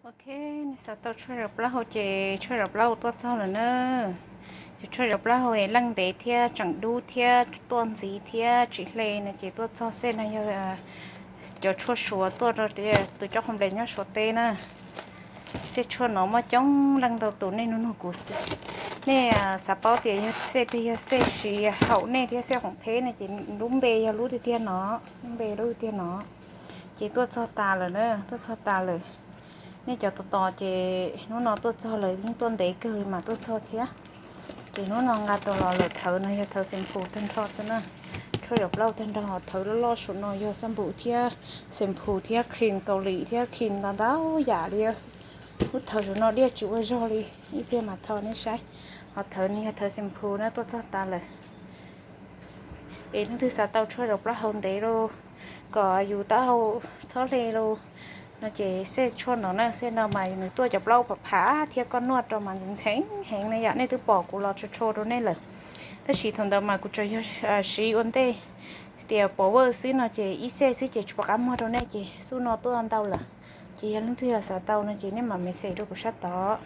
Ok, nej xav tau tshuaj zov plaub hau ces tshuaj zov plaub hau tuaj txog lawm na. Cov tshuaj zov plaub hau es leej ntev thiab tseem dub thiab tuaj ntxiv thiab tsis hle no ces tuaj txog. Xej no yog cov tshuaj Suav tuaj rau tus coj qhoos nples nyob Suav teb na. Xej tshuaj no muaj coob leej ntau tus nej nug nug kuv xwb. Nej xav paub tias yog xej twg yog xej siv haum nej thiab xej qoom theb no ces lub npe yog lub tiag tiag no, lub npe lub tiag no. Ces tuaj txog tas lawm na, tuaj txog tas lawm. Nej cov tos tos ces hnub no tuaj txog lawm, yeej tuaj ntev kawg mas tuaj txog thiab. Ces hnub no nqa tau los lawm, thawv no yog thawv shampoo tag nrho xwb na. Tshuaj zov plaub hau tag nrho, thawv loj loj saum no yog shampoo thiab, shampoo thiab cream Kaus Lim thiab cream ntau ntau yam li. Lub thawv saum no liaj tsis ua zog li, ib pliag mam thaij nej saib. Ho thawv no yog thawv shampoo na, tuaj txog tas lawm. Es leej twg xav tau tshuaj zov plaub hau ntev los kom yus taub hau txhob hle los no ces xej tshuaj no na, xej no mas nws tuaj cov plaub hau phav phav thiab koj nuaj rau mas ntxhee ntxhee heev na yom. Nej twb pom kuv los tshua tshua rau nej lawm, tab sis thaum ntawd mas kuv tsuas yog siv ua ntej tias pov vawj xwb no ces ib xej xwb ces tsis pom qab muag rau nej ces xub no tuaj ntau lawm. Ces yog leej twg xav tau no ces nej mam message rau kuv sab tod.